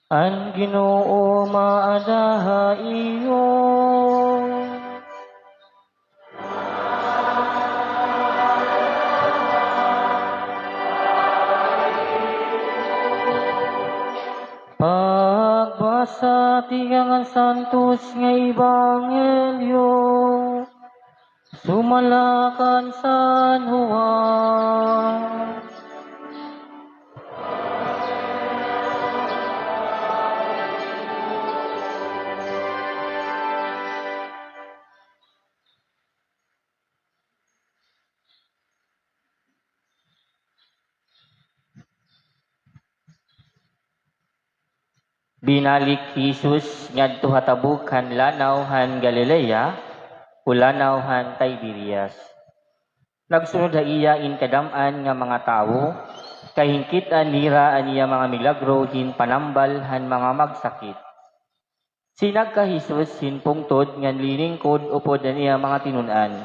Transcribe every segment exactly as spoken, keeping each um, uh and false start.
An Ginoo maada ha iyo. Pagbasa tikang han Santos nga Ebanghelyo sumala kan San Juan. Binalik hi Jesus ngadto ha tabok han lanaw han Galilea, o lanaw han Tiberias. Nagsunod ha iya in kadam-an nga mga tawo, kay hinkit-an nira an iya mga milagro hin panambal han mga magsakit. Sinagka hi Jesus hin pungtod ngan liningkod upod an iya mga tinun-an.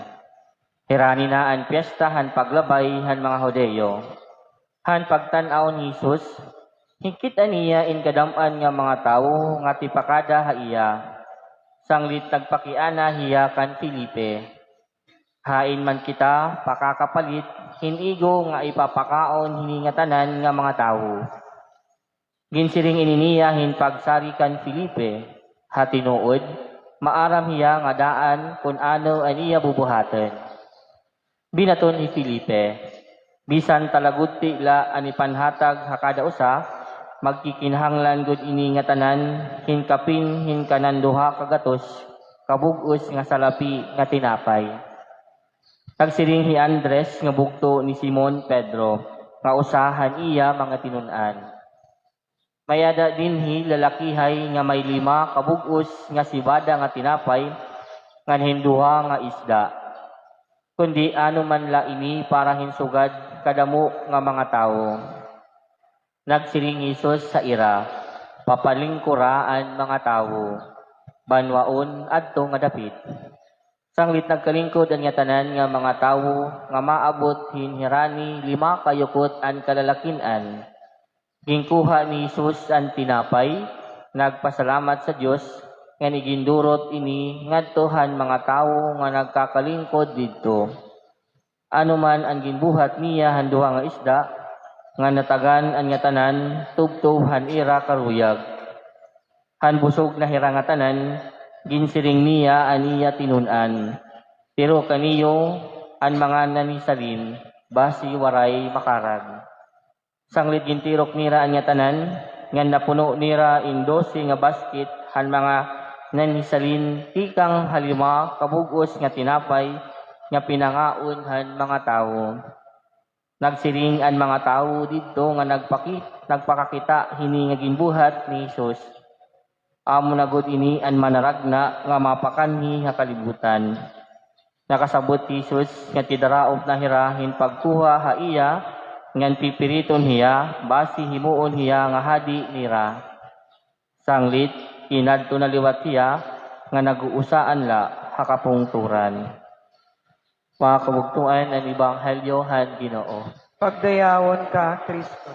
Hirani na an piyesta han paglabay han mga Judio. Han pagtan-aw ni Jesus, hinkit-an niya in kadam-an nga mga tawo nga tipakada ha iya. Sanglit nagpakiana hiya kan Felipe, "Hain man kita pakakapalit hin igo nga ipapakaon hini ngatanan nga mga tawo?" Ginsiring ini niya hin pagsari kan Felipe, ha tinuod, maaram hiya nga daan kun ano an iya bubuhaton. Binaton hi Felipe, "Bisan talagudti la an ipanhatag ha kada usa, magkikinahanglan gud ini ngatanan hin kapin hin kanan duha ka gatos ka bug-os nga salapi nga tinapay." Nagsiring hi Andres nga bugto ni Simon Pedro, nga usa han iya mga tinun-an, "May-ada dinhi lalakihay nga may lima ka bug-os nga sebada nga tinapay ngan hin duha nga isda. Kundi ano man la ini para hin sugad kadamo nga mga tawo?" Nagsiring hi Jesus ha ira, "Papalingkora an mga tawo. Banwaon adto nga dapit." Sanglit nagkalingkod an ngatanan nga mga tawo nga maabot hin hirani lima ka yukot an kalalakin-an. Ginkuha ni Jesus an tinapay, nagpasalamat sa Dios, ngan igindurot ini ngadto han mga tawo nga nagkakalingkod didto. Ano man an ginbuhat niya han duha nga isda nga natagan an ngatanan tubtob han ira karuyag. Han busog na hira ngatanan, ginsiring niya an iya tinun-an, "Tiroka niyo an mga nanhisalin, basi waray makarag." Sanglit gintirok nira an ngatanan, ngan napuno nira in dose nga basket han mga nanhisalin tikang ha lima ka bug-os nga tinapay nga pinangaon han mga tawo. Nagsiring an mga tawo didto nga nagpaki-, nagpakakita hini nga ginbuhat ni Jesus. Amo na gud ini an manaragna nga mapakanhi ha kalibutan. Nakasabot hi Jesus nga tidaraop na hira hin pagkuha ha iya, ngan pipiriton hiya, basi himuon hiya nga hadi nira. Sanglit, inadto na liwat hiya nga nag-uusaan la ha kapungtoran. Mga kabugtoan, an Ebanghelyo han Ginoo. Pagdayawon ka, Kristo.